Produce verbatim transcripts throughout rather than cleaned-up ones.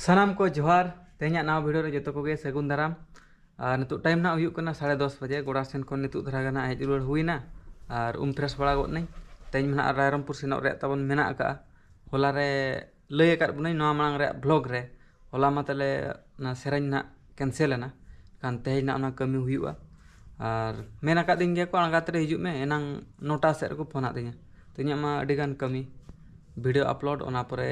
ᱥᱟᱱᱟᱢ ᱠᱚ ᱡᱚᱦᱟᱨ᱾ ᱛᱮᱦᱮᱧᱟᱜ ᱱᱟᱣᱟ ᱵᱷᱤᱰᱤᱭᱳ ᱨᱮ ᱡᱚᱛᱚ ᱠᱚᱜᱮ ᱥᱟᱹᱜᱩᱱ ᱫᱟᱨᱟᱢ᱾ ᱟᱨ ᱱᱤᱛᱚᱜ ᱴᱟᱭᱤᱢ ᱱᱟᱦᱟᱜ ᱦᱩᱭᱩᱜ ᱠᱟᱱᱟ ᱥᱟᱲᱮ ᱫᱚᱥ ᱵᱟᱡᱮ᱾ ᱜᱚᱰᱟ ᱥᱮᱱ ᱠᱷᱚᱱ ᱱᱤᱛᱚᱜ ᱫᱷᱟᱨᱟ ᱜᱮ ᱱᱟᱦᱟᱜ ᱦᱮᱡ ᱨᱩᱣᱟᱹᱲ ᱦᱩᱭᱱᱟ᱾ ᱟᱨ ᱩᱢ ᱯᱷᱨᱮᱥ ᱵᱟᱲᱟ ᱜᱚᱫ ᱱᱟᱹᱧ᱾ ᱛᱮᱦᱮᱧ ᱢᱟ ᱱᱟᱦᱟᱜ ᱨᱟᱭᱨᱚᱝᱯᱩᱨ ᱥᱮᱱᱚᱜ ᱨᱮᱭᱟᱜ ᱛᱟᱵᱚᱱ ᱢᱮᱱᱟᱜ ᱟᱠᱟᱜᱼᱟ᱾ ᱦᱚᱞᱟ ᱨᱮ ᱞᱟᱹᱭ ᱟᱠᱟᱫ ᱵᱚᱱᱟᱹᱧ ᱱᱚᱣᱟ ᱢᱟᱲᱟᱝ ᱨᱮᱭᱟᱜ ᱵᱷᱞᱚᱜ ᱨᱮ᱾ ᱦᱚᱞᱟ ᱢᱟ ᱛᱟᱞᱮ ᱚᱱᱟ ᱥᱮᱨᱮᱧ ᱱᱟᱦᱟᱜ ᱠᱮᱱᱥᱮᱞ ᱮᱱᱟ, ᱠᱷᱟᱱ ᱛᱮᱦᱮᱧ ᱱᱟᱦᱟᱜ ᱚᱱᱟ ᱠᱟᱹᱢᱤ ᱦᱩᱭᱩᱜᱼᱟ᱾ ᱟᱨ ᱢᱮᱱ ᱟᱠᱟᱫᱤᱧ ᱜᱮᱭᱟ ᱠᱚ, "ᱟᱬᱜᱟᱛ ᱨᱮ ᱦᱤᱡᱩᱜ ᱢᱮ", ᱮᱱᱟᱝ ᱱᱚᱴᱟ ᱥᱮᱫ ᱨᱮᱠᱚ ᱯᱷᱳᱱ ᱟᱫᱤᱧᱟ᱾ ᱛᱚ ᱤᱧᱟᱹᱜ ᱢᱟ ᱟᱹᱰᱤ ᱜᱟᱱ ᱠᱟᱹᱢᱤ, ᱵᱷᱤᱰᱤᱭᱳ ᱟᱯᱞᱳᱰ, ᱚᱱᱟ ᱯᱚᱨᱮ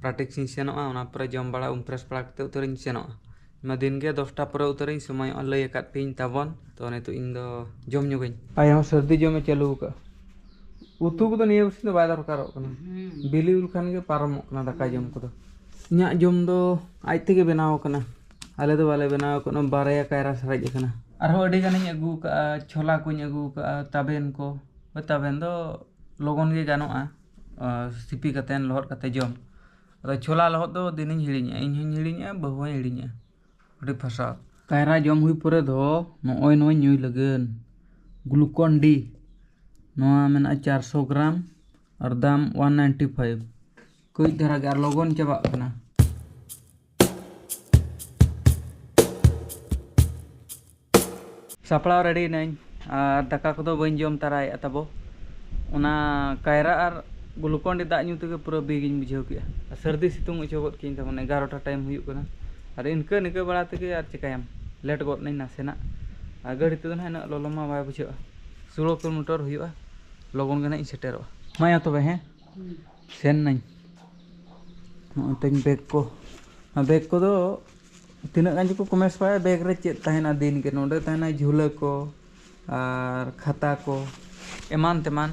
ᱯᱨᱮᱠᱴᱤᱥ ᱤᱧ ᱥᱮᱱᱚᱜᱼᱟ, ᱚᱱᱟ ᱯᱚᱨᱮ ᱡᱚᱢ ᱵᱟᱲᱟ ᱩᱢ ᱯᱷᱨᱮᱥ ᱵᱟᱲᱟ ᱠᱟᱛᱮ ᱩᱛᱟᱹᱨᱤᱧ ᱥᱮᱱᱚᱜᱼᱟ᱾ ᱢᱟ ᱫᱤᱱ ᱜᱮ ᱫᱚᱥᱴᱟ ᱯᱚᱨᱮ ᱩᱛᱟᱹᱨᱤᱧ ᱥᱚᱢᱚᱭᱚᱜᱼᱟ, ᱞᱟᱹᱭ ᱟᱠᱟᱫ ᱯᱮᱭᱟᱹᱧ ᱛᱟᱵᱚᱱ᱾ ᱛᱚ ᱱᱤᱛᱚᱜ ᱤᱧ ᱫᱚ ᱡᱚᱢ ᱧᱚᱜᱟᱹᱧ᱾ ᱟᱭᱳ ᱦᱚᱸ ᱥᱟᱹᱨᱫᱤ ᱡᱚᱢᱮ ᱪᱟᱹᱞᱩ ᱟᱠᱟᱫᱼᱟ᱾ ᱩᱛᱩ ᱠᱚᱫᱚ ᱱᱤᱭᱟᱹ ᱵᱟᱨᱥᱤᱧ ᱫᱚ ᱵᱟᱭ ᱫᱚᱨᱠᱟᱨᱚᱜ ᱠᱟᱱᱟ᱾ ᱦᱩᱸ᱾ ᱵᱤᱞᱤ ᱩᱞ ᱠᱷᱟᱱ ᱜᱮ ᱯᱟᱨᱚᱢᱚᱜ ᱠᱟᱱᱟ ᱫᱟᱠᱟ ᱡᱚᱢ ᱠᱚᱫᱚ᱾ ᱤᱧᱟᱹᱜ ᱡᱚᱢ ᱫᱚ ᱟᱡ ᱛᱮᱜᱮ ᱵᱮᱱᱟᱣ ᱟᱠᱟᱱᱟ, ᱟᱞᱮ ᱫᱚ ᱵᱟᱞᱮ ᱵᱮᱱᱟᱣ ᱟᱠᱟᱫᱼᱟ᱾ ᱵᱟᱨᱭᱟ ᱠᱟᱭᱨᱟ ᱥᱟᱨᱮᱡ ᱟᱠᱟᱱᱟ᱾ ᱟᱨᱦᱚᱸ ᱟᱹᱰᱤ ᱜᱟᱱᱤᱧ ᱟᱹᱜᱩ ᱟᱠᱟᱫᱼᱟ, ᱪᱷᱳᱞᱟ ᱠᱚᱧ ᱟᱹᱜᱩ ᱟᱠᱟᱫᱼᱟ, ᱛᱟᱵᱮᱱ ᱠᱚ᱾ ᱦᱳᱭ, ᱛᱟᱵᱮᱱ ᱫᱚ ᱞᱚᱜᱚᱱ ᱜᱮ ᱜᱟᱱᱚᱜᱼᱟ, ᱟᱨ ᱥᱤᱯᱤ ᱠᱟᱛᱮᱱ, ᱞᱚᱦᱚᱫ ᱠᱟᱛᱮ ᱡᱚᱢ᱾ ᱟᱫᱚ ᱪᱷᱳᱞᱟ ᱞᱚᱦᱚᱫ ᱫᱚ ᱫᱤᱱᱤᱧ ᱦᱤᱲᱤᱧᱮᱜᱼᱟ, ᱤᱧ ᱦᱚᱧ ᱦᱤᱲᱤᱧᱮᱜᱼᱟ, ᱵᱟᱹᱦᱩ ᱦᱚᱸᱭ ᱦᱤᱲᱤᱧᱮᱜᱼᱟ᱾ ᱟᱹᱰᱤ ᱯᱷᱟᱥᱟᱣ᱾ ᱠᱟᱭᱨᱟ ᱡᱚᱢ ᱦᱩᱭ ᱯᱚᱨᱮ ᱫᱚ ᱱᱚᱜᱼᱚᱭ ᱱᱚᱣᱟ ᱧᱩᱭ ᱞᱟᱹᱜᱤᱫ Glucon-D᱾ ᱱᱚᱣᱟ ᱢᱮᱱᱟᱜᱼᱟ ᱪᱟᱨᱥᱚ ᱜᱨᱟᱢ ᱟᱨ ᱫᱟᱢ ᱚᱣᱟᱱ ᱱᱟᱭᱤᱱᱴᱤ ᱯᱷᱟᱭᱤᱵᱷ᱾ ᱠᱟᱹᱡ ᱫᱷᱟᱨᱟ ᱜᱮ ᱟᱨ ᱞᱚᱜᱚᱱ ᱪᱟᱵᱟᱜ ᱠᱟᱱᱟ᱾ ᱥᱟᱯᱲᱟᱣ ᱨᱮᱰᱤᱭᱮᱱᱟᱹᱧ ᱟᱨ ᱫᱟᱠᱟ ᱠᱚᱫᱚ ᱵᱟᱹᱧ ᱡᱚᱢ ᱛᱟᱨᱟᱭᱮᱫᱼᱟ ᱛᱟᱵᱚ᱾ ᱚᱱᱟ ᱠᱟᱭᱨᱟ ᱟᱨ Glucon-D ᱫᱟᱜ ᱧᱩ ᱛᱮᱜᱮ ᱯᱩᱨᱟᱹ ᱵᱤᱜᱤᱧ ᱵᱩᱡᱷᱟᱹᱣ ᱠᱮᱜᱼᱟ᱾ ᱟᱨ ᱥᱟᱹᱨᱫᱤ ᱥᱤᱛᱩᱝ ᱚᱪᱚ ᱜᱚᱫ ᱠᱤᱧ ᱛᱟᱵᱚᱱ, ᱮᱜᱟᱨᱚᱴᱟ ᱴᱟᱭᱤᱢ ᱦᱩᱭᱩᱜ ᱠᱟᱱᱟ᱾ ᱟᱨ ᱤᱱᱠᱟᱹ ᱱᱤᱠᱟᱹ ᱵᱟᱲᱟ ᱛᱮᱜᱮ ᱟᱨ ᱪᱤᱠᱟᱹᱭᱟᱢ, ᱞᱮᱴ ᱜᱚᱫ ᱱᱟᱹᱧ ᱱᱟᱥᱮᱱᱟᱜ᱾ ᱟᱨ ᱜᱟᱹᱰᱤ ᱛᱮᱫᱚ ᱱᱟᱦᱟᱜ ᱤᱱᱟᱹᱜ ᱞᱚᱞᱚ ᱢᱟ ᱵᱟᱭ ᱵᱩᱡᱷᱟᱹᱜᱼᱟ᱾ ᱥᱳᱞᱳ ᱠᱤᱞᱳᱢᱤᱴᱟᱨ ᱦᱩᱭᱩᱜᱼᱟ, ᱞᱚᱜᱚᱱ ᱜᱮ ᱱᱟᱦᱟᱜ ᱤᱧ ᱥᱮᱴᱮᱨᱚᱜᱼᱟ᱾ ᱢᱟ ᱭᱟ ᱛᱚᱵᱮ, ᱦᱮᱸ? ᱥᱮᱱ ᱱᱟᱹᱧ᱾ ᱱᱚᱜᱼᱚᱭ ᱛᱤᱧ ᱵᱮᱜᱽ ᱠᱚ᱾ ᱚᱱᱟ ᱵᱮᱜᱽ ᱠᱚᱫᱚ ᱛᱤᱱᱟᱹᱜ ᱜᱟᱱ ᱪᱚᱠᱚ ᱠᱚᱢᱮᱥ ᱯᱟᱭᱟ, ᱵᱮᱜᱽ ᱨᱮ ᱪᱮᱫ ᱛᱟᱦᱮᱱᱟ ᱫᱤᱱ ᱜᱮ᱾ ᱱᱚᱰᱮ ᱛᱟᱦᱮᱱᱟ ᱡᱷᱩᱞᱟᱹ ᱠᱚ ᱟᱨ ᱠᱷᱟᱛᱟ ᱠᱚ, ᱮᱢᱟᱱ ᱛᱮᱢᱟᱱ᱾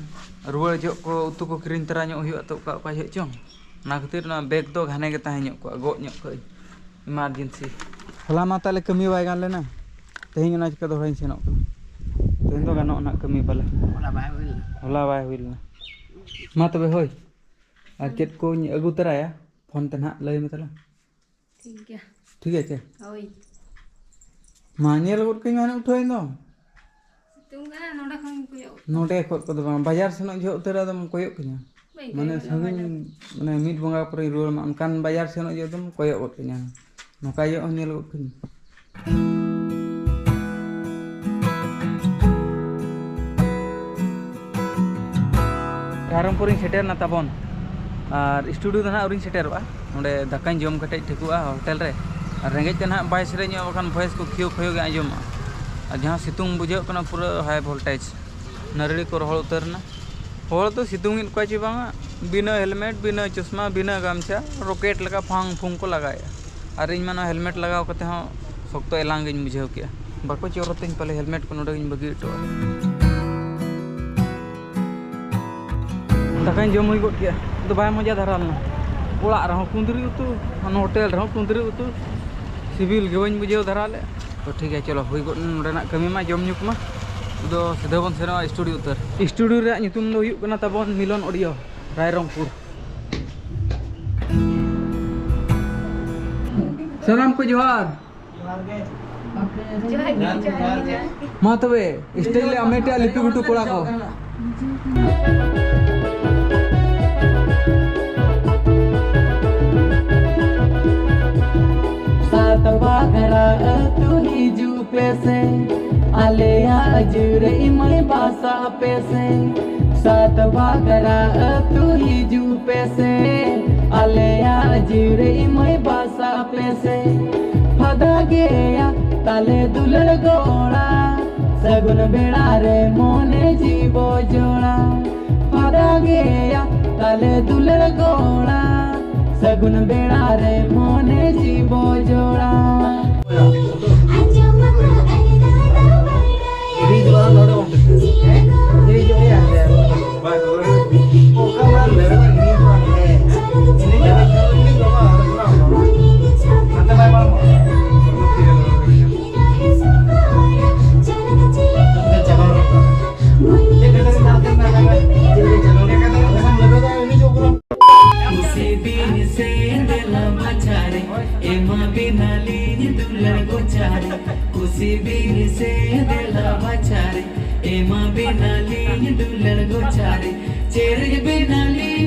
ᱨᱩᱣᱟᱹᱲ ᱡᱚᱦᱚᱜ ᱠᱚ ᱩᱛᱩ ᱠᱚ ᱠᱤᱨᱤᱧ ᱛᱚᱨᱟ ᱧᱚᱜ ᱦᱩᱭᱩᱜᱼᱟ ᱛᱚ, ᱚᱠᱟ ᱚᱠᱟ ᱡᱚᱦᱚᱜ ᱪᱚᱝ᱾ ᱚᱱᱟ ᱠᱷᱟᱹᱛᱤᱨ ᱱᱚᱣᱟ ᱵᱮᱜᱽ ᱫᱚ ᱜᱷᱟᱱᱮ ᱜᱮ ᱛᱟᱦᱮᱸ ᱧᱚᱜ ᱠᱚᱜᱼᱟ, ᱜᱚᱜ ᱧᱚᱜ ᱠᱟᱜᱼᱟᱹᱧ ᱮᱢᱟᱨᱡᱮᱱᱥᱤ᱾ ᱦᱚᱞᱟ ᱢᱟ ᱛᱟᱞᱮ ᱠᱟᱹᱢᱤ ᱵᱟᱭ ᱜᱟᱱ ᱞᱮᱱᱟ, ᱛᱮᱦᱮᱧ ᱚᱱᱟ ᱪᱤᱠᱟᱹ ᱫᱚᱦᱲᱟᱧ ᱥᱮᱱᱚᱜ ᱠᱟᱱᱟ᱾ ᱛᱮᱦᱮᱧ ᱫᱚ ᱜᱟᱱᱚᱜᱼᱟ ᱱᱟᱜ ᱠᱟᱹᱢᱤ ᱯᱟᱞᱮ᱾ ᱦᱚᱞᱟ ᱵᱟᱭ ᱦᱩᱭ ᱞᱮᱱᱟ᱾ ᱦᱚᱞᱟ ᱵᱟᱭ ᱦᱩᱭ ᱞᱮᱱᱟ᱾ ᱢᱟ ᱛᱚᱵᱮ ᱦᱳᱭ, ᱟᱨ ᱪᱮᱫ ᱠᱚᱧ ᱟᱹᱜᱩ ᱛᱚᱨᱟᱭᱟ ᱯᱷᱳᱱ ᱛᱮ ᱱᱟᱦᱟᱜ ᱞᱟᱹᱭ ᱢᱮ ᱛᱟᱞᱟᱝ᱾ ᱴᱷᱤᱠ ᱜᱮᱭᱟ᱾ ᱴᱷᱤᱠ ᱟᱪᱷᱮ᱾ ᱦᱳᱭ᱾ ᱢᱟ ᱧᱮᱞ ᱜᱚᱫ ᱠᱟᱹᱧ ᱢᱮ, ᱦᱟᱱᱮ ᱩᱴᱷᱟᱹᱣ ᱮᱱ ᱫᱚ᱾ ᱥᱤᱛᱩᱝ ᱠᱟᱱᱟ, ᱱᱚᱰᱮ ᱠᱷᱚᱱ ᱠᱚᱭᱚᱜ᱾ ᱱᱚᱰᱮ ᱠᱷᱚᱱ ᱠᱚᱫᱚ ᱵᱟᱝ, ᱵᱟᱡᱟᱨ ᱥᱮᱱᱚᱜ ᱡᱚᱦᱚᱜ ᱩᱛᱟᱹᱨ ᱟᱫᱚᱢ ᱠᱚᱭᱚᱜ ᱠᱟᱹᱧᱟ᱾ ᱢᱟᱱᱮ ᱥᱟᱺᱜᱤᱧ, ᱢᱟᱱᱮ ᱢᱤᱫ ᱵᱚᱸᱜᱟ ᱯᱚᱨᱮᱧ ᱨᱩᱣᱟᱹᱲ ᱢᱟ, ᱚᱱᱠᱟᱱ ᱵᱟᱡᱟᱨ ᱥᱮᱱᱚᱜ ᱡᱚᱦᱚᱜ ᱫᱚᱢ ᱠᱚᱭᱚᱜ ᱜᱚᱫ ᱠᱟᱹᱧᱟ, ᱱᱚᱝᱠᱟ ᱡᱚᱦᱚᱜ ᱦᱚᱸ ᱧᱮᱞ ᱜᱚᱫ ᱠᱟᱹᱧ᱾ ᱨᱟᱭᱨᱚᱝᱯᱩᱨᱤᱧ ᱥᱮᱴᱮᱨᱱᱟ ᱛᱟᱵᱚᱱ, ᱟᱨ ᱥᱴᱩᱰᱤᱭᱳ ᱫᱚ ᱱᱟᱦᱟᱜ ᱟᱹᱣᱨᱤᱧ ᱥᱮᱴᱮᱨᱚᱜᱼᱟ᱾ ᱱᱚᱸᱰᱮ ᱫᱟᱠᱟᱧ ᱡᱚᱢ ᱠᱟᱛᱮ ᱴᱷᱤᱠᱚᱜᱼᱟ ᱦᱳᱴᱮᱞ ᱨᱮ, ᱟᱨ ᱨᱮᱸᱜᱮᱡ ᱛᱮ ᱱᱟᱦᱟᱜ ᱵᱟᱭ ᱥᱮᱨᱮᱧᱚᱜᱼᱟ, ᱵᱟᱠᱷᱟᱱ ᱵᱷᱚᱭᱮᱥ ᱠᱚ ᱠᱷᱤᱭᱳ ᱠᱷᱚᱭᱳ ᱜᱮ ᱟᱸᱡᱚᱢᱚᱜᱼᱟ᱾ ᱟᱨ ᱡᱟᱦᱟᱸ ᱥᱤᱛᱩᱝ ᱵᱩᱡᱷᱟᱹᱜ ᱠᱟᱱᱟ, ᱯᱩᱨᱟᱹ ᱦᱟᱭ ᱵᱷᱳᱞᱴᱮᱡᱽ, ᱱᱟᱹᱨᱲᱤ ᱠᱚ ᱨᱚᱦᱚᱲ ᱩᱛᱟᱹᱨ ᱮᱱᱟ᱾ ᱦᱚᱲ ᱫᱚ ᱥᱤᱛᱩᱝ ᱮᱫ ᱠᱚᱣᱟ ᱪᱮ ᱵᱟᱝᱟ, ᱵᱤᱱᱟᱹ ᱦᱮᱞᱢᱮᱴ, ᱵᱤᱱᱟᱹ ᱪᱚᱥᱢᱟ, ᱵᱤᱱᱟᱹ ᱜᱟᱢᱪᱷᱟ, ᱨᱚᱠᱮᱴ ᱞᱮᱠᱟ ᱯᱷᱟᱝ ᱯᱷᱩᱝ ᱠᱚ ᱞᱟᱜᱟᱭᱮᱫᱼᱟ᱾ ᱟᱨ ᱤᱧ ᱢᱟ ᱱᱚᱣᱟ ᱦᱮᱞᱢᱮᱴ ᱞᱟᱜᱟᱣ ᱠᱟᱛᱮ ᱦᱚᱸ ᱥᱚᱠᱛᱚ ᱮᱞᱟᱝ ᱜᱤᱧ ᱵᱩᱡᱷᱟᱹᱣ ᱠᱮᱜᱼᱟ᱾ ᱵᱟᱠᱚ ᱪᱚᱨᱚᱛᱤᱧ ᱯᱟᱞᱮ ᱦᱮᱞᱢᱮᱴ ᱠᱚ ᱱᱚᱰᱮ ᱜᱤᱧ ᱵᱟᱹᱜᱤ ᱦᱚᱴᱚᱣᱟᱜᱼᱟ᱾ ᱫᱟᱠᱟᱧ ᱡᱚᱢ ᱦᱩᱭ ᱜᱚᱫ ᱠᱮᱜᱼᱟ, ᱟᱫᱚ ᱵᱟᱭ ᱢᱚᱡᱟ ᱫᱷᱟᱨᱟ ᱞᱮᱱᱟ᱾ ᱚᱲᱟᱜ ᱨᱮᱦᱚᱸ ᱠᱩᱸᱫᱽᱨᱤ ᱩᱛᱩ, ᱦᱟᱱᱟ ᱦᱳᱴᱮᱞ ᱨᱮᱦᱚᱸ ᱠᱩᱸᱫᱽᱨᱤ ᱩᱛᱩ, ᱥᱤᱵᱤᱞ ᱜᱮ ᱵᱟᱹᱧ ᱵᱩᱡᱷᱟᱹᱣ ᱫᱷᱟᱨᱟ ᱞᱮᱫ᱾ ᱛᱚ ᱴᱷᱤᱠ ᱜᱮᱭᱟ, ᱪᱚᱞᱚ ᱦᱩᱭ ᱜᱚᱫ ᱮᱱ ᱱᱚᱰᱮᱱᱟᱜ ᱠᱟᱹᱢᱤ ᱢᱟ, ᱡᱚᱢ ᱧᱩ ᱠᱚᱢᱟ, ᱟᱫᱚ ᱥᱤᱫᱷᱟᱹ ᱵᱚᱱ ᱥᱮᱱᱚᱜᱼᱟ ᱥᱴᱩᱰᱤᱭᱳ ᱩᱛᱟᱹᱨ᱾ ᱥᱴᱩᱰᱤᱭᱳ ᱨᱮᱭᱟᱜ ᱧᱩᱛᱩᱢ ᱫᱚ ᱦᱩᱭᱩᱜ ᱠᱟᱱᱟ ᱛᱟᱵᱚᱱ ᱢᱤᱞᱚᱱ ᱚᱰᱤᱭᱳ, ᱨᱟᱭᱨᱚᱝᱯᱩᱨ᱾ ᱥᱟᱱᱟᱢ ᱠᱚ ᱡᱚᱦᱟᱨ᱾ ᱡᱚᱦᱟᱨ ᱜᱮ, ᱡᱚᱦᱟᱨ ᱜᱮ, ᱡᱚᱦᱟᱨ ᱜᱮ᱾ ᱢᱟ ᱛᱚᱵᱮ, ᱥᱴᱮᱡᱽ ᱞᱮ ᱟᱢᱮᱴᱟ, ᱞᱤᱯᱤ ᱜᱷᱩᱴᱩ ᱠᱚᱲᱟ ᱠᱚ᱾ ᱥᱟᱛ ᱵᱟᱜᱽᱨᱟ ᱟᱹᱛᱩ ᱦᱤᱡᱩᱜ ᱯᱮᱥᱮ, ᱟᱞᱮᱭᱟᱜ ᱡᱩᱨᱟᱹᱭ ᱢᱟᱹᱭ ᱵᱟᱥᱟ ᱯᱮᱥᱮ᱾ ᱥᱟᱛ ᱵᱟᱜᱽᱨᱟ ᱟᱹᱛᱩ ᱦᱤᱡᱩᱜ ᱯᱮᱥᱮ, ᱟᱞᱮᱭᱟᱜ ᱡᱩᱨᱟᱹᱭ ᱢᱟᱹᱭ ᱵᱟᱥᱟ ᱯᱮᱥᱮ᱾ ᱯᱷᱟᱫᱟ ᱜᱮᱭᱟ ᱛᱟᱞᱮ ᱫᱩᱞᱟᱹᱲ ᱜᱚᱲᱟ, ᱥᱟᱹᱜᱩᱱ ᱵᱮᱲᱟ ᱨᱮ ᱢᱚᱱᱮ ᱡᱤᱵᱚ ᱡᱚᱲᱟ᱾ ᱯᱷᱟᱫᱟ ᱜᱮᱭᱟ ᱛᱟᱞᱮ ᱫᱩᱞᱟᱹᱲ ᱜᱚᱲᱟ, ᱥᱟᱹᱜᱩᱱ ᱵᱮᱲᱟ ᱨᱮ ᱢᱚᱱᱮ ᱡᱤᱵᱚ ᱡᱚᱲᱟ᱾ ᱠᱩᱥᱤ ᱵᱤᱱ ᱥᱮ ᱫᱮᱞᱟ ᱵᱟᱪᱷᱟᱨᱮ, ᱮᱢᱟ ᱵᱤᱱᱟᱞᱤᱧ ᱫᱩᱞᱟᱹᱲ ᱜᱚᱪᱷᱟᱨᱮ᱾ ᱠᱩᱥᱤ ᱵᱤᱱ ᱥᱮ ᱫᱮᱞᱟ ᱵᱟᱪᱷᱟᱨᱮ, ᱮᱢᱟ ᱵᱤᱱᱟᱞᱤᱧ ᱫᱩᱞᱟᱹᱲ ᱜᱚᱪᱷᱟᱨᱮ᱾ ᱪᱮᱨᱮᱡ ᱵᱤᱱᱟᱞᱤᱧ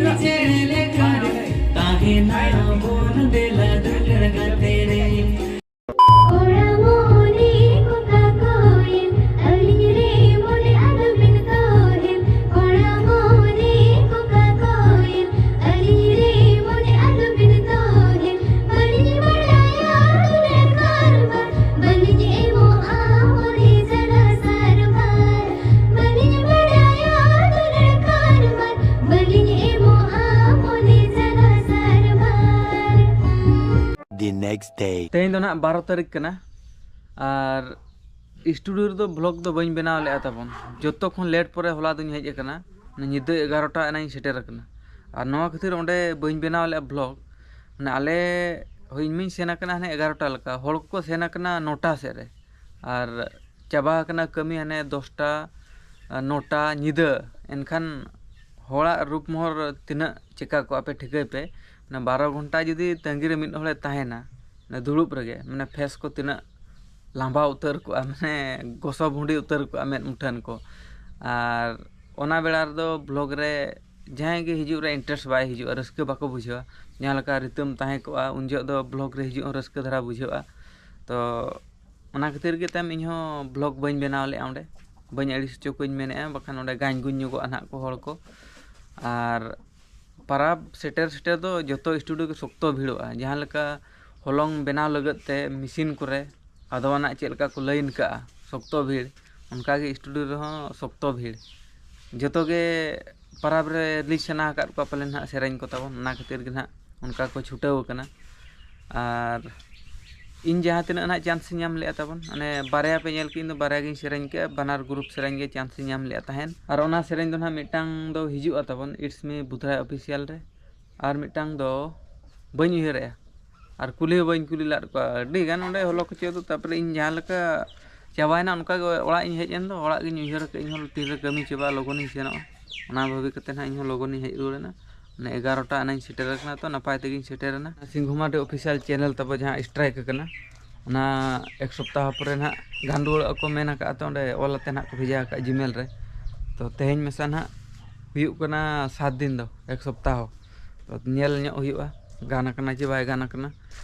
ᱠᱚᱲᱟ ᱢᱚᱱᱮ ᱠᱚᱠᱟ ᱠᱚᱭᱮᱱ, ᱟᱹᱞᱤᱧ ᱨᱮ ᱢᱚᱱᱮ ᱟᱞᱚᱵᱤᱱ ᱛᱚᱦᱮᱱ᱾ ᱠᱚᱲᱟ ᱢᱚᱱᱮ ᱠᱚᱠᱟ ᱠᱚᱭᱮᱱ, ᱟᱹᱞᱤᱧ ᱨᱮ ᱢᱚᱱᱮ ᱟᱞᱚᱵᱤᱱ ᱛᱚᱦᱮᱱ᱾ ᱵᱟᱹᱞᱤᱧ ᱵᱟᱲᱟᱭᱟ ᱫᱩᱞᱟᱹᱲ ᱠᱟᱨᱵᱟᱨ, ᱵᱟᱹᱞᱤᱧ ᱮᱢᱚᱜᱼᱟ ᱢᱚᱱᱮ ᱡᱟᱞᱟ ᱥᱟᱨᱵᱷᱟᱨ᱾ ᱵᱟᱹᱞᱤᱧ ᱵᱟᱲᱟᱭᱟ ᱫᱩᱞᱟᱹᱲ ᱠᱟᱨᱵᱟᱨ, ᱵᱟᱹᱞᱤᱧ ᱮᱢᱚᱜᱼᱟ ᱢᱚᱱᱮ ᱡᱟᱞᱟ ᱥᱟᱨᱵᱷᱟᱨ᱾ The next day. ᱛᱮᱦᱮᱧ ᱫᱚ ᱱᱟᱦᱟᱜ ᱵᱟᱨᱚ ᱛᱟᱹᱨᱤᱠᱷ ᱠᱟᱱᱟ, ᱟᱨ ᱥᱴᱩᱰᱤᱭᱳ ᱨᱮᱫᱚ ᱵᱷᱞᱚᱜ ᱫᱚ ᱵᱟᱹᱧ ᱵᱮᱱᱟᱣ ᱞᱮᱫᱼᱟ ᱛᱟᱵᱚᱱ᱾ ᱡᱚᱛᱚ ᱠᱷᱚᱱ ᱞᱮᱴ ᱯᱚᱨᱮ ᱦᱚᱞᱟ ᱫᱚᱧ ᱦᱮᱡ ᱟᱠᱟᱱᱟ, ᱧᱤᱫᱟᱹ ᱮᱜᱟᱨᱚᱴᱟ ᱮᱱᱟᱧ ᱥᱮᱴᱮᱨ ᱟᱠᱟᱱᱟ᱾ ᱟᱨ ᱱᱚᱣᱟ ᱠᱷᱟᱹᱛᱤᱨ ᱚᱸᱰᱮ ᱵᱟᱹᱧ ᱵᱮᱱᱟᱣ ᱞᱮᱫᱼᱟ ᱵᱷᱞᱚᱜ᱾ ᱢᱟᱱᱮ ᱟᱞᱮ, ᱦᱳᱭ, ᱤᱧ ᱢᱟᱧ ᱥᱮᱱ ᱟᱠᱟᱱᱟ ᱦᱟᱱᱮ ᱮᱜᱟᱨᱚᱴᱟ ᱞᱮᱠᱟ, ᱦᱚᱲ ᱠᱚᱠᱚ ᱥᱮᱱ ᱟᱠᱟᱱᱟ ᱱᱚᱴᱟ ᱥᱮᱫ ᱨᱮ, ᱟᱨ ᱪᱟᱵᱟ ᱟᱠᱟᱱᱟ ᱠᱟᱹᱢᱤ ᱦᱟᱱᱮ ᱫᱚᱥᱴᱟ, ᱟᱨ ᱱᱚᱴᱟ ᱧᱤᱫᱟᱹ᱾ ᱮᱱᱠᱷᱟᱱ ᱦᱚᱲᱟᱜ ᱨᱩᱯ ᱢᱚᱦᱚᱨ ᱛᱤᱱᱟᱹᱜ ᱪᱮᱠᱟ ᱠᱚᱜᱼᱟ ᱯᱮ ᱴᱷᱤᱠᱟᱹᱭ ᱯᱮ᱾ ᱢᱟᱱᱮ ᱵᱟᱨᱚ ᱜᱷᱚᱱᱴᱟ ᱡᱩᱫᱤ ᱛᱟᱺᱜᱤ ᱨᱮ ᱢᱤᱫ ᱦᱚᱲᱮ ᱛᱟᱦᱮᱱᱟ, ᱢᱟᱱᱮ ᱫᱩᱲᱩᱵ ᱨᱮᱜᱮ, ᱢᱟᱱᱮ ᱯᱷᱮᱥ ᱠᱚ ᱛᱤᱱᱟᱹᱜ ᱞᱟᱸᱵᱟᱣ ᱩᱛᱟᱹᱨ ᱠᱚᱜᱼᱟ, ᱢᱟᱱᱮ ᱜᱚᱥᱚ ᱵᱷᱩᱸᱰᱤ ᱩᱛᱟᱹᱨ ᱠᱚᱜᱼᱟ ᱢᱮᱫ ᱢᱩᱴᱷᱟᱹᱱ ᱠᱚ᱾ ᱟᱨ ᱚᱱᱟ ᱵᱮᱲᱟ ᱨᱮᱫᱚ ᱵᱷᱞᱚᱜ ᱨᱮ ᱡᱟᱦᱟᱸᱭ ᱜᱮ ᱦᱤᱡᱩᱜ ᱨᱮ ᱤᱱᱴᱟᱨᱮᱥᱴ ᱵᱟᱭ ᱦᱤᱡᱩᱜᱼᱟ, ᱨᱟᱹᱥᱠᱟᱹ ᱵᱟᱠᱚ ᱵᱩᱡᱷᱟᱹᱣᱟ᱾ ᱡᱟᱦᱟᱸ ᱞᱮᱠᱟ ᱨᱤᱛᱟᱹᱢ ᱛᱟᱦᱮᱸ ᱠᱚᱜᱼᱟ, ᱩᱱ ᱡᱚᱦᱚᱜ ᱫᱚ ᱵᱷᱞᱚᱜ ᱨᱮ ᱦᱤᱡᱩᱜ ᱦᱚᱸ ᱨᱟᱹᱥᱠᱟᱹ ᱫᱷᱟᱨᱟ ᱵᱩᱡᱷᱟᱹᱜᱼᱟ᱾ ᱛᱚ ᱚᱱᱟ ᱠᱷᱟᱹᱛᱤᱨ ᱜᱮ ᱛᱟᱭᱚᱢ ᱤᱧᱦᱚᱸ ᱵᱷᱞᱚᱜ ᱵᱟᱹᱧ ᱵᱮᱱᱟᱣ ᱞᱮᱫᱼᱟ ᱚᱸᱰᱮ᱾ ᱵᱟᱹᱧ ᱟᱹᱲᱤᱥ ᱦᱚᱪᱚ ᱠᱚᱧ ᱢᱮᱱᱮᱫᱼᱟ, ᱵᱟᱠᱷᱟᱱ ᱚᱸᱰᱮ ᱜᱟᱧ ᱜᱩᱧ ᱧᱚᱜᱚᱜᱼᱟ ᱱᱟᱦᱟᱜ ᱠᱚ ᱦᱚᱲ ᱠᱚ᱾ ᱟᱨ ᱯᱟᱨᱟᱵᱽ ᱥᱮᱴᱮᱨ ᱥᱮᱴᱮᱨ ᱫᱚ ᱡᱚᱛᱚ ᱥᱴᱩᱰᱤᱭᱳ ᱜᱮ ᱥᱚᱠᱛᱚ ᱵᱷᱤᱲᱚᱜᱼᱟ᱾ ᱡᱟᱦᱟᱸ ᱞᱮᱠᱟ ᱦᱚᱞᱚᱝ ᱵᱮᱱᱟᱣ ᱞᱟᱹᱜᱤᱫ ᱛᱮ ᱢᱮᱥᱤᱱ ᱠᱚᱨᱮ ᱟᱫᱣᱟᱱᱟᱜ ᱪᱮᱫ ᱞᱮᱠᱟ ᱠᱚ ᱞᱟᱭᱤᱱ ᱠᱟᱜᱼᱟ, ᱥᱚᱠᱛᱚ ᱵᱷᱤᱲ, ᱚᱱᱠᱟ ᱜᱮ ᱥᱴᱩᱰᱤᱭᱳ ᱨᱮᱦᱚᱸ ᱥᱚᱠᱛᱚ ᱵᱷᱤᱲ᱾ ᱡᱚᱛᱚ ᱜᱮ ᱯᱟᱨᱟᱵᱽ ᱨᱮ ᱨᱤᱞᱤᱡᱽ ᱥᱟᱱᱟ ᱟᱠᱟᱫ ᱠᱚᱣᱟ ᱯᱟᱞᱮ ᱱᱟᱦᱟᱜ ᱥᱮᱨᱮᱧ ᱠᱚ ᱛᱟᱵᱚᱱ, ᱚᱱᱟ ᱠᱷᱟᱹᱛᱤᱨ ᱜᱮ ᱱᱟᱦᱟᱜ ᱚᱱᱠᱟ ᱠᱚ ᱪᱷᱩᱴᱟᱹᱣ ᱟᱠᱟᱱᱟ᱾ ᱟᱨ ᱤᱧ ᱡᱟᱦᱟᱸ ᱛᱤᱱᱟᱹᱜ ᱱᱟᱦᱟᱜ ᱪᱟᱱᱥ ᱤᱧ ᱧᱟᱢ ᱞᱮᱫᱼᱟ ᱛᱟᱵᱚᱱ, ᱚᱱᱮ ᱵᱟᱨᱭᱟ ᱯᱮ ᱧᱮᱞ ᱠᱮᱫ, ᱤᱧ ᱫᱚ ᱵᱟᱨᱭᱟ ᱜᱤᱧ ᱥᱮᱨᱮᱧ ᱠᱮᱫᱼᱟ, ᱵᱟᱱᱟᱨ ᱜᱨᱩᱯ ᱥᱮᱨᱮᱧ ᱜᱮ ᱪᱟᱱᱥ ᱤᱧ ᱧᱟᱢ ᱞᱮᱫᱼᱟ ᱛᱟᱦᱮᱸᱫ᱾ ᱟᱨ ᱚᱱᱟ ᱥᱮᱨᱮᱧ ᱫᱚ ᱱᱟᱦᱟᱜ ᱢᱤᱫᱴᱟᱝ ᱫᱚ ᱦᱤᱡᱩᱜᱼᱟ ᱛᱟᱵᱚᱱ It's Me ᱵᱩᱫᱷᱨᱟᱭ ᱚᱯᱷᱤᱥᱤᱭᱟᱞ ᱨᱮ, ᱟᱨ ᱢᱤᱫᱴᱟᱝ ᱫᱚ ᱵᱟᱹᱧ ᱩᱭᱦᱟᱹᱨᱮᱜᱼᱟ᱾ ᱟᱨ ᱠᱩᱞᱤ ᱦᱚᱸ ᱵᱟᱹᱧ ᱠᱩᱞᱤ ᱞᱮᱫ ᱠᱚᱣᱟ, ᱟᱹᱰᱤ ᱜᱟᱱ ᱚᱸᱰᱮ ᱦᱚᱞᱚ ᱠᱚᱪᱚ ᱫᱚ᱾ ᱛᱟᱨᱯᱚᱨᱮ ᱤᱧ ᱡᱟᱦᱟᱸ ᱞᱮᱠᱟ ᱪᱟᱵᱟᱭᱮᱱᱟ, ᱚᱱᱠᱟ ᱜᱮ ᱚᱲᱟᱜ ᱤᱧ ᱦᱮᱡ ᱮᱱ ᱫᱚ, ᱚᱲᱟᱜ ᱜᱤᱧ ᱩᱭᱦᱟᱹᱨ ᱠᱮᱫ, ᱤᱧ ᱦᱚᱸ ᱛᱤᱨᱮ ᱠᱟᱹᱢᱤ ᱪᱟᱵᱟᱜᱼᱟ, ᱞᱚᱜᱚᱱᱤᱧ ᱥᱮᱱᱚᱜᱼᱟ᱾ ᱚᱱᱟ ᱵᱷᱟᱵᱤ ᱠᱟᱛᱮ ᱱᱟᱦᱟᱜ ᱤᱧ ᱦᱚᱸ ᱞᱚᱜᱚᱱᱤᱧ ᱦᱮᱡ ᱨᱩᱣᱟᱹᱲ ᱮᱱᱟ᱾ ᱢᱟᱱᱮ ᱮᱜᱟᱨᱚᱴᱟ ᱟᱱᱟᱧ ᱥᱮᱴᱮᱨ ᱟᱠᱟᱱᱟ, ᱛᱚ ᱱᱟᱯᱟᱭ ᱛᱮᱜᱤᱧ ᱥᱮᱴᱮᱨ ᱮᱱᱟ᱾ ᱥᱤᱝᱦᱩ ᱢᱟᱨᱰᱤ ᱚᱯᱷᱤᱥᱤᱭᱟᱞ ᱪᱮᱱᱮᱞ ᱛᱟᱵᱚ ᱡᱟᱦᱟᱸ ᱥᱴᱨᱟᱭᱤᱠ ᱟᱠᱟᱱᱟ, ᱚᱱᱟ ᱮᱠ ᱥᱚᱯᱛᱟᱦᱚ ᱯᱚᱨᱮ ᱱᱟᱦᱟᱜ ᱜᱟᱱ ᱨᱩᱣᱟᱹᱲᱚᱜᱼᱟ ᱠᱚ ᱢᱮᱱ ᱟᱠᱟᱫᱼᱟ, ᱛᱚ ᱚᱸᱰᱮ ᱚᱞ ᱟᱛᱮ ᱱᱟᱦᱟᱜ ᱠᱚ ᱵᱷᱮᱡᱟ ᱟᱠᱟᱫᱼᱟ ᱡᱤᱢᱮᱞ ᱨᱮ᱾ ᱛᱚ ᱛᱮᱦᱮᱧ ᱢᱮᱥᱟ ᱱᱟᱦᱟᱜ ᱦᱩᱭᱩᱜ ᱠᱟᱱᱟ ᱥᱟᱛ ᱫᱤᱱ ᱫᱚ, ᱮᱠ ᱥᱚᱯᱛᱟᱦᱚ᱾ ᱛᱚ, ᱧᱮᱞ ᱧᱚᱜ ᱦᱩᱭᱩᱜᱼᱟ, ᱜᱟᱱ ᱟᱠᱟᱱᱟ ᱪᱮ ᱵᱟᱭ ᱜᱟᱱ ᱟᱠᱟᱱᱟ᱾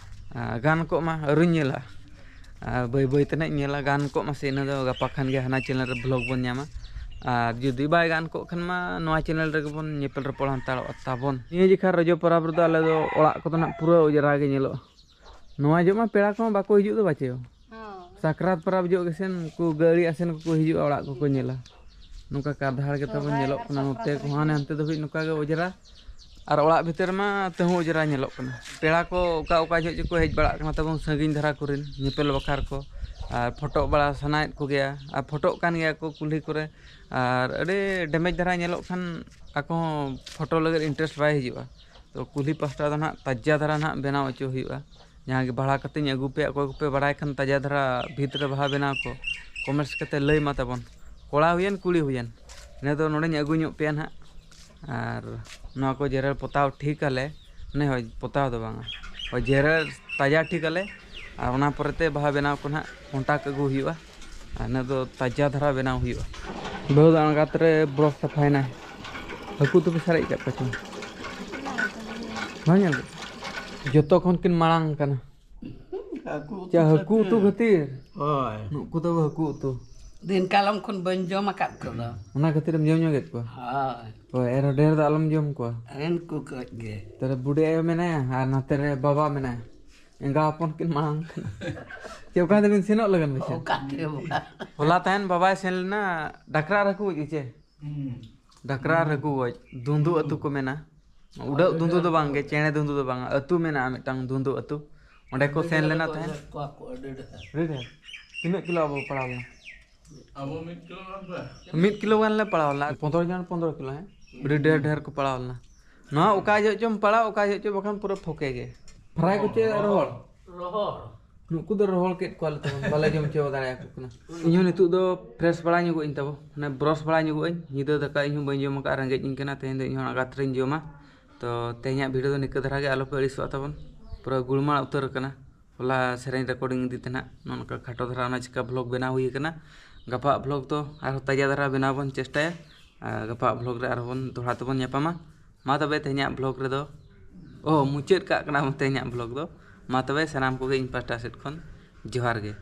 ᱟᱨ ᱜᱟᱱ ᱠᱚᱜ ᱢᱟ, ᱟᱹᱣᱨᱤᱧ ᱧᱮᱞᱟ᱾ ᱟᱨ ᱵᱟᱹᱭ ᱵᱟᱹᱭ ᱛᱮ ᱱᱟᱜ ᱤᱧ ᱧᱮᱞᱟ, ᱜᱟᱱ ᱠᱚᱜ ᱢᱟ ᱥᱮ, ᱤᱱᱟᱹ ᱫᱚ ᱜᱟᱯᱟ ᱠᱷᱟᱱ ᱜᱮ ᱦᱟᱱᱟ ᱪᱮᱱᱮᱞ ᱨᱮ ᱵᱷᱞᱚᱜᱽ ᱵᱚᱱ ᱧᱟᱢᱟ᱾ ᱟᱨ ᱡᱩᱫᱤ ᱵᱟᱭ ᱜᱟᱱ ᱠᱚᱜ ᱠᱷᱟᱱ ᱢᱟ, ᱱᱚᱣᱟ ᱪᱮᱱᱮᱞ ᱨᱮᱜᱮ ᱵᱚᱱ ᱧᱮᱯᱮᱞ ᱨᱚᱯᱚᱲ ᱦᱟᱛᱟᱲᱚᱜᱼᱟ ᱛᱟᱵᱚᱱ᱾ ᱱᱤᱭᱟᱹ ᱡᱮᱠᱷᱟ ᱨᱚᱡᱚ ᱯᱚᱨᱚᱵᱽ ᱨᱮᱫᱚ ᱟᱞᱮ ᱫᱚ ᱚᱲᱟᱜ ᱠᱚᱫᱚ ᱱᱟᱜ ᱯᱩᱨᱟᱹ ᱚᱡᱽᱨᱟ ᱜᱮ ᱧᱮᱞᱚᱜᱼᱟ᱾ ᱱᱚᱣᱟ ᱡᱚᱦᱚᱜ ᱢᱟ ᱯᱮᱲᱟ ᱠᱚᱦᱚᱸ ᱵᱟᱠᱚ ᱦᱤᱡᱩᱜ ᱫᱚ ᱵᱟᱪᱮ᱾ ᱦᱚᱸ᱾ ᱥᱟᱠᱨᱟᱛ ᱯᱚᱨᱚᱵᱽ ᱡᱚᱦᱚᱜ ᱜᱮᱥᱮ ᱩᱱᱠᱩ ᱜᱟᱹᱲᱤ ᱟᱥᱮᱱ ᱠᱚᱠᱚ ᱦᱤᱡᱩᱜᱼᱟ, ᱚᱲᱟᱜ ᱠᱚᱠᱚ ᱧᱮᱞᱟ᱾ ᱱᱚᱝᱠᱟ ᱠᱟᱨ ᱫᱷᱟᱲ ᱜᱮ ᱛᱟᱵᱚᱱ ᱥᱚᱦᱨᱟᱭ ᱧᱮᱞᱚᱜ ᱟᱨ ᱠᱟᱱᱟ, ᱥᱟᱠᱨᱟᱛ ᱱᱚᱛᱮ ᱨᱮ᱾ ᱠᱚᱦᱚᱸ ᱦᱟᱱᱮ ᱦᱟᱱᱛᱮ ᱫᱷᱟᱹᱵᱤᱡ ᱱᱚᱝᱠᱟ ᱜᱮ ᱚᱡᱽᱨᱟ᱾ ᱟᱨ ᱚᱲᱟᱜ ᱵᱷᱤᱛᱟᱹᱨ ᱢᱟ ᱛᱮᱦᱚᱸ ᱚᱡᱽᱨᱟ ᱧᱮᱞᱚᱜ ᱠᱟᱱᱟ᱾ ᱯᱮᱲᱟ ᱠᱚ ᱚᱠᱟ ᱚᱠᱟ ᱡᱚᱦᱚᱜ ᱪᱚᱠᱚ ᱦᱮᱡ ᱵᱟᱲᱟᱜ ᱠᱟᱱᱟ ᱛᱟᱵᱚᱱ ᱥᱟᱺᱜᱤᱧ ᱫᱷᱟᱨᱟ ᱠᱚᱨᱮᱱ, ᱧᱮᱯᱮᱞ ᱵᱟᱠᱷᱟᱨ ᱠᱚ, ᱟᱨ ᱯᱷᱳᱴᱳ ᱵᱟᱲᱟ ᱥᱟᱱᱟᱭᱮᱫ ᱠᱚᱜᱮᱭᱟ, ᱟᱨ ᱯᱷᱳᱴᱳᱜ ᱠᱟᱱ ᱜᱮᱭᱟ ᱠᱚ ᱠᱩᱞᱦᱤ ᱠᱚᱨᱮ᱾ ᱟᱨ ᱟᱹᱰᱤ ᱰᱮᱢᱮᱡᱽ ᱫᱷᱟᱨᱟ ᱧᱮᱞᱚᱜ ᱠᱷᱟᱱ ᱟᱠᱚ ᱦᱚᱸ ᱯᱷᱳᱴᱳ ᱞᱟᱹᱜᱤᱫ ᱤᱱᱴᱟᱨᱮᱥᱴ ᱵᱟᱭ ᱦᱤᱡᱩᱜᱼᱟ᱾ ᱛᱚ ᱠᱩᱞᱦᱤ ᱯᱟᱥᱴᱟ ᱫᱚ ᱱᱟᱦᱟᱜ ᱛᱟᱡᱟ ᱫᱷᱟᱨᱟ ᱱᱟᱦᱟᱜ ᱵᱮᱱᱟᱣ ᱦᱚᱪᱚ ᱦᱩᱭᱩᱜᱼᱟ᱾ ᱡᱟᱦᱟᱸ ᱜᱮ ᱵᱷᱟᱲᱟ ᱠᱟᱛᱮᱧ ᱟᱹᱜᱩ ᱯᱮᱭᱟ, ᱚᱠᱚᱭ ᱠᱚᱯᱮ ᱵᱟᱲᱟᱭ ᱠᱷᱟᱱ ᱛᱟᱡᱟ ᱫᱷᱟᱨᱟ ᱵᱷᱤᱛ ᱨᱮ ᱵᱟᱦᱟ ᱵᱮᱱᱟᱣ ᱠᱚ, ᱠᱚᱢᱮᱱᱴᱥ ᱠᱟᱛᱮ ᱞᱟᱹᱭ ᱢᱟ ᱛᱟᱵᱚᱱ, ᱠᱚᱲᱟ ᱦᱩᱭᱮᱱ ᱠᱩᱲᱤ ᱦᱩᱭᱮᱱ᱾ ᱤᱱᱟᱹ ᱫᱚ ᱱᱚᱰᱮᱧ ᱟᱹᱜᱩ ᱧᱚᱜ ᱯᱮᱭᱟ ᱱᱟᱦᱟᱜ᱾ ᱟᱨ ᱱᱚᱣᱟ ᱠᱚ ᱡᱮᱨᱮᱲ ᱯᱚᱛᱟᱣ ᱴᱷᱤᱠ ᱟᱞᱮ, ᱢᱟᱱᱮ ᱦᱳᱭ, ᱯᱚᱛᱟᱣ ᱫᱚ ᱵᱟᱝᱟ, ᱦᱳᱭ, ᱡᱮᱨᱮᱲ ᱛᱟᱡᱟ ᱴᱷᱤᱠ ᱟᱞᱮ᱾ ᱟᱨ ᱚᱱᱟ ᱯᱚᱨᱮᱛᱮ ᱵᱟᱦᱟ ᱵᱮᱱᱟᱣ ᱠᱚ ᱱᱟᱦᱟᱜ ᱠᱚᱱᱴᱟᱠᱴ ᱟᱹᱜᱩ ᱦᱩᱭᱩᱜᱼᱟ᱾ ᱟᱨ ᱤᱱᱟᱹ ᱫᱚ ᱛᱟᱡᱟ ᱫᱷᱟᱨᱟ ᱵᱮᱱᱟᱣ ᱦᱩᱭᱩᱜᱼᱟ᱾ ᱵᱟᱹᱦᱩ ᱫᱚ ᱟᱬᱜᱟᱛ ᱨᱮ ᱵᱨᱚᱥ ᱥᱟᱯᱷᱟᱭᱮᱱᱟᱭ᱾ ᱦᱟᱹᱠᱩ ᱩᱛᱩ ᱯᱮ ᱥᱟᱨᱮᱡ ᱟᱠᱟᱫ ᱠᱚᱣᱟ ᱪᱚᱝ? ᱵᱟᱝ ᱧᱮᱞ ᱠᱮᱫ? ᱡᱚᱛᱚ ᱠᱷᱚᱱ ᱠᱤᱱ ᱢᱟᱲᱟᱝ ᱠᱟᱱᱟ᱾ ᱦᱟᱹᱠᱩ ᱪᱮ ᱩᱛᱩ ᱦᱟᱹᱠᱩ ᱩᱛᱩ ᱠᱷᱟᱹᱛᱤᱨ? ᱦᱳᱭ᱾ ᱱᱩᱠᱩ ᱫᱚ ᱦᱟᱹᱠᱩ ᱩᱛᱩ᱾ ᱫᱤᱱ ᱠᱟᱞᱚᱢ ᱠᱷᱚᱱ ᱵᱟᱹᱧ ᱡᱚᱢ ᱟᱠᱟᱫ ᱠᱚᱫᱚ᱾ ᱚᱱᱟ ᱠᱷᱟᱹᱛᱤᱨᱮᱢ ᱡᱚᱢ ᱧᱚᱜ ᱠᱮᱫ ᱠᱚᱣᱟ? ᱦᱳᱭ᱾ ᱦᱳᱭ, ᱮᱱᱨᱮᱦᱚᱸ ᱰᱷᱮᱨ ᱫᱚ ᱟᱞᱚᱢ ᱡᱚᱢ ᱠᱚᱣᱟ᱾ ᱨᱮᱱ ᱠᱚ ᱠᱟᱹᱡ ᱜᱮ᱾ ᱛᱟᱦᱞᱮ ᱵᱩᱰᱤ ᱟᱭᱳ ᱢᱮᱱᱟᱭᱟ ᱟᱨ ᱱᱚᱛᱮ ᱨᱮ ᱵᱟᱵᱟ ᱢᱮᱱᱟᱭᱟ᱾ ᱮᱸᱜᱟ ᱦᱚᱯᱚᱱ ᱠᱤᱱ ᱢᱟᱲᱟᱝ ᱠᱟᱱᱟ᱾ ᱪᱮ ᱚᱠᱟ ᱛᱮᱵᱤᱱ ᱥᱮᱱᱚᱜ ᱞᱟᱹᱜᱤᱫ ᱵᱤᱱ ᱥᱮᱱ? ᱚᱠᱟ ᱛᱮ ᱵᱟᱵᱟ? ᱦᱚᱞᱟ ᱛᱟᱦᱮᱱ ᱵᱟᱵᱟᱭ ᱥᱮᱱ ᱞᱮᱱᱟ, ᱰᱟᱠᱨᱟ ᱨᱮᱠᱚ ᱜᱚᱡ ᱪᱮ? ᱦᱩᱸ᱾ ᱰᱟᱠᱨᱟ ᱨᱮᱠᱚ ᱜᱚᱡ, ᱫᱩᱸᱫᱩ ᱟᱹᱛᱩ ᱠᱚ ᱢᱮᱱᱟ᱾ ᱩᱰᱟᱹᱜ ᱫᱩᱸᱫᱩ ᱫᱚ ᱵᱟᱝ ᱜᱮ, ᱪᱮᱬᱮ ᱫᱩᱸᱫᱩ ᱫᱚ ᱵᱟᱝ, ᱟᱹᱛᱩ ᱢᱮᱱᱟᱜᱼᱟ ᱢᱤᱫᱴᱟᱝ ᱫᱩᱸᱫᱩ ᱟᱹᱛᱩ᱾ ᱚᱸᱰᱮ ᱠᱚ ᱥᱮᱱ ᱞᱮᱱᱟ ᱛᱟᱦᱮᱸᱫ᱾ ᱠᱚᱣᱟ ᱠᱚ ᱟᱹᱰᱤ ᱰᱷᱮᱨ᱾ ᱟᱹᱰᱤ ᱰᱷᱮᱨ? ᱛᱤᱱᱟᱹᱜ ᱠᱤᱞᱳ ᱟᱵᱚ ᱯᱟᱲᱟᱣ ᱞᱮᱱᱟ? ᱟᱵᱚ ᱢᱤᱫ ᱠᱤᱞᱳ ᱜᱟᱱ ᱯᱮ? ᱢᱤᱫ ᱠᱤᱞᱳ ᱜᱟᱱ ᱞᱮ ᱯᱟᱲᱟᱣ ᱞᱮᱱᱟ᱾ ᱯᱚᱱᱫᱽᱨᱚ ᱡᱚᱱ, ᱯᱚᱱᱫᱽᱨᱚ ᱠᱤᱞᱳ, ᱦᱮᱸ? ᱟᱹᱰᱤ ᱰᱷᱮᱨ ᱰᱷᱮᱨ ᱠᱚ ᱯᱟᱲᱟᱣ ᱞᱮᱱᱟ᱾ ᱱᱚᱣᱟ ᱚᱠᱟ ᱡᱚᱦᱚᱜ ᱪᱚᱢ ᱯᱟᱲᱟᱣ, ᱚᱠᱟ ᱡᱚᱦᱚᱜ ᱪᱚ ᱵᱟᱠᱷᱟᱱ ᱯᱩᱨᱟᱹ ᱯᱷᱚᱠᱮ ᱜᱮ᱾ ᱯᱷᱨᱟᱭ ᱠᱚ ᱪᱮᱫ ᱨᱚᱦᱚᱲ? ᱨᱚᱦᱚᱲ᱾ ᱱᱩᱠᱩ ᱫᱚ ᱨᱚᱦᱚᱲ ᱠᱮᱫ ᱠᱚᱣᱟᱞᱮ ᱛᱟᱵᱚᱱ, ᱵᱟᱞᱮ ᱡᱚᱢ ᱦᱚᱪᱚ ᱫᱟᱲᱮᱭᱟᱠᱚ ᱠᱟᱱᱟ᱾ ᱤᱧᱦᱚᱸ ᱱᱤᱛᱚᱜ ᱫᱚ ᱯᱷᱨᱮᱥ ᱵᱟᱲᱟ ᱧᱚᱜᱚᱜ ᱟᱹᱧ ᱛᱟᱵᱚ, ᱢᱟᱱᱮ ᱵᱨᱚᱥ ᱵᱟᱲᱟ ᱧᱚᱜᱚᱜ ᱟᱹᱧ᱾ ᱧᱤᱫᱟᱹ ᱫᱟᱠᱟ ᱤᱧᱦᱚᱸ ᱵᱟᱹᱧ ᱡᱚᱢ ᱟᱠᱟᱫᱼᱟ, ᱨᱮᱸᱜᱮᱡ ᱤᱧ ᱠᱟᱱᱟ᱾ ᱛᱮᱦᱮᱧ ᱫᱚ ᱤᱧᱦᱚᱸ ᱟᱬᱜᱟᱛ ᱨᱮᱧ ᱡᱚᱢᱟ᱾ ᱛᱚ ᱛᱮᱦᱮᱧᱟᱜ ᱵᱷᱤᱰᱤᱭᱳ ᱫᱚ ᱱᱤᱝᱠᱟᱹ ᱫᱷᱟᱨᱟ ᱜᱮ, ᱟᱞᱚᱯᱮ ᱟᱹᱲᱤᱥᱚᱜᱼᱟ ᱛᱟᱵᱚᱱ᱾ ᱯᱩᱨᱟᱹ ᱜᱩᱲᱢᱟᱲ ᱩᱛᱟᱹᱨ ᱟᱠᱟᱱᱟ᱾ ᱦᱚᱞᱟ ᱥᱮᱨᱮᱧ ᱨᱮᱠᱚᱨᱰᱤᱝ ᱤᱫᱤ ᱛᱮ ᱱᱟᱜ ᱱᱚᱜᱼᱚ ᱱᱚᱝᱠᱟ ᱠᱷᱟᱴᱚ ᱫᱷᱟᱨᱟ ᱚᱱᱟ ᱪᱤᱠᱟ ᱵᱷᱞᱚᱜᱽ ᱵᱮᱱᱟᱣ ᱦᱩᱭ ᱟᱠᱟᱱᱟ᱾ ᱜᱟᱯᱟ ᱵᱷᱞᱚᱜᱽ ᱫᱚ ᱟᱨᱦᱚᱸ ᱛᱟᱡᱟ ᱫᱷᱟᱨᱟ ᱵᱮᱱᱟᱣ ᱵᱚᱱ ᱪᱮᱥᱴᱟᱭᱟ᱾ ᱟᱨ ᱜᱟᱯᱟ ᱵᱷᱞᱚᱜᱽ ᱨᱮ ᱟᱨᱦᱚᱸ ᱵᱚᱱ ᱫᱚᱦᱲᱟ ᱛᱮᱵᱚᱱ ᱧᱟᱯᱟᱢᱟ᱾ ᱢᱟ ᱛᱚᱵᱮ ᱛᱮᱦᱮᱧᱟᱜ ᱵᱷᱞᱚᱜᱽ ᱨᱮᱫᱚ, ᱚ, ᱢᱩᱪᱟᱹᱫ ᱠᱟᱜ ᱠᱟᱱᱟ ᱛᱮᱦᱮᱧᱟᱜ ᱵᱷᱞᱚᱜᱽ ᱫᱚ᱾ ᱢᱟ ᱛᱚᱵᱮ ᱥᱟᱱᱟᱢ ᱠᱚᱜᱮ ᱤᱧ ᱯᱟᱦᱴᱟ ᱥᱮᱫ ᱠᱷᱚᱱ ᱡᱚᱦᱟᱨ ᱜᱮ᱾